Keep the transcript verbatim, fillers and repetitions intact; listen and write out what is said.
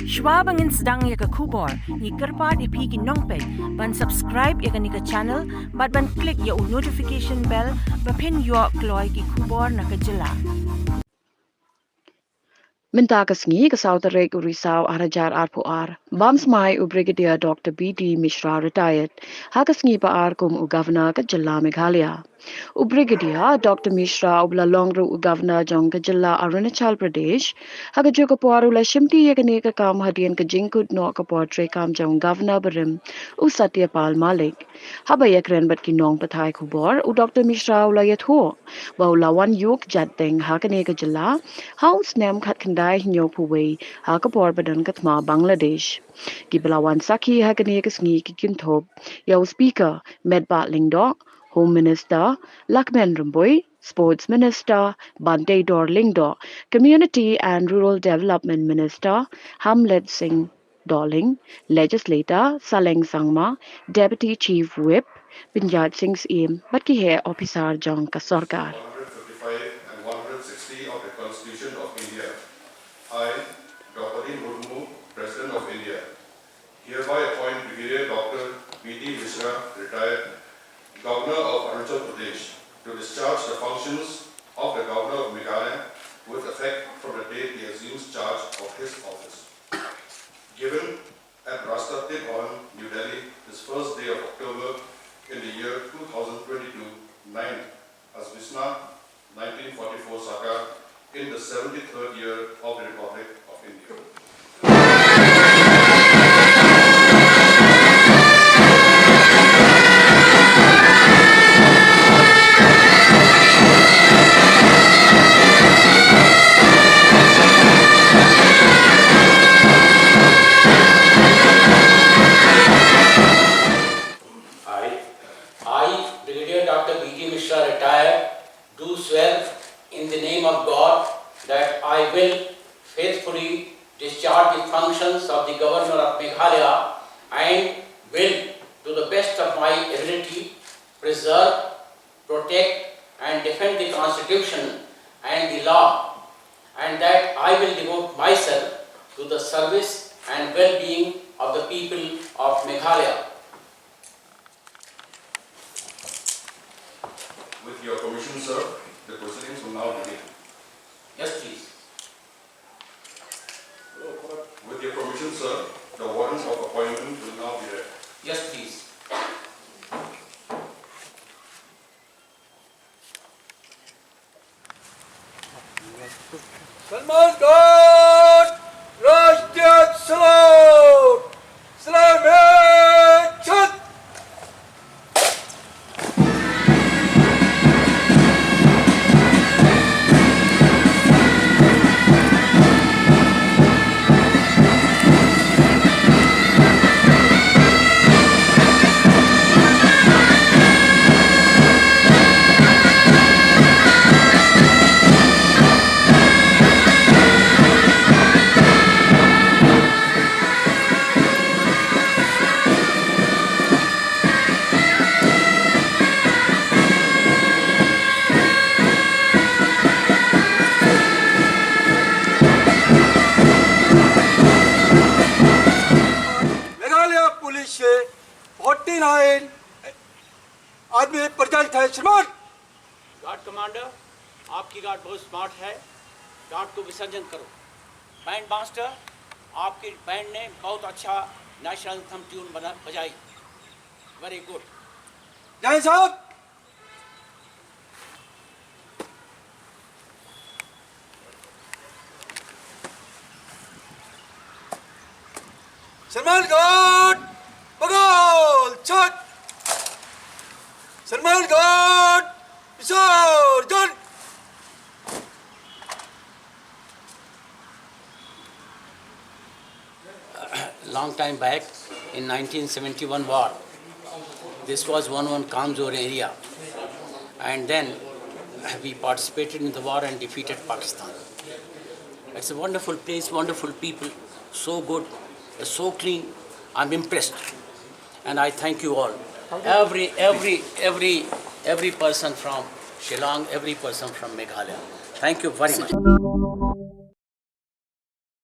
Shwa ba ngin sdang ïa ka khubor, ngi kyrpad ïa phi ki nongpeit ban subscribe ïa kane ka channel bad ban click ïa u notification bell ba phin ïoh kloi ki khubor na ka jylla. Mynta ka sngi, ka saw tarik u Risaw ar hajar arphew ar, bam smai u Brigadier Doctor B D Mishra, retired, ha ka sngi ba ar kum u Governor ka jylla Meghalaya. U Brigadier Doctor Mishra u ba la long ruh u Governor jong ka jylla Arunachal Pradesh, ha kajuh ka por u la shimti ïa kane ka kam hadien ka jingkut noh ka por treikam jong u Governor barim, u Satya Pal Malik. Haba ïakren bad ki nongpathai khubor, u Doctor Mishra u la ïathuh ba u la wan ïuh kjat teng ha kane ka jylla ha u snem khatkhyndai hynñiewphew wei, ha ka por ba don ka thma Bangladesh. Ki ba la wan sakhi ha kane ka sngi ki kynthup ïa u Speaker Metbah Lyngdoh, Home Minister Lahkmen Rymbui, Sports Minister Banteidor Lyngdoh, Community and Rural Development Minister Hamlet Singh Dohling, Legislator Saleng Sangma, Deputy Chief Whip Pinjat Singh Syiem bad ki heh ophisar jong ka sorkar. one hundred fifty-five and one hundred sixty of the Constitution of India. I, Draupadi Murmu, President of India, hereby appoint Brigadier Doctor B D Mishra, retired, Governor of Arunachal Pradesh, to discharge the functions of the Governor of Meghalaya with effect from the date he assumes charge of his office. Given at Rashtrapati Bhavan, New Delhi, this first day of October in the year two thousand twenty-two, ninth Asbisna, nineteen forty-four Saka, in the seventy-third year of the Republic of India. I, I, Brigadier Doctor B D Mishra, retired, do swear in the name of God that I will faithfully discharge the functions of the Governor of Meghalaya and will, to the best of my ability, preserve, protect, and defend the Constitution and the law, and that I will devote myself to the service and well-being of the people of Meghalaya. With your permission, sir, the proceedings will now begin. Yes, please. With your permission, sir, the warrants of appointment will now be read. Yes, please. Salman Ghat, Rashtriya Salute! Salame Chhot! Meghalaya police से forty nine आदमी present है, श्रीमान। Guard commander, आपकी guard बहुत smart है, guard को विसर्जन करो। बैंड मास्टर, आपकी बैंड ने बहुत अच्छा नेशनल एंथम ट्यून बना, बजाई। Very good. जय साहब। Salman Ghat, Bagal, Chhot! Salman Ghat, Visarjan! Long time back, in nineteen seventy-one war, this was one one Kamjor area, and then we participated in the war and defeated Pakistan. It's a wonderful place, wonderful people, so good, so clean. I'm impressed, and I thank you all. Every, every, every, every person from Shillong, every person from Meghalaya. Thank you very much.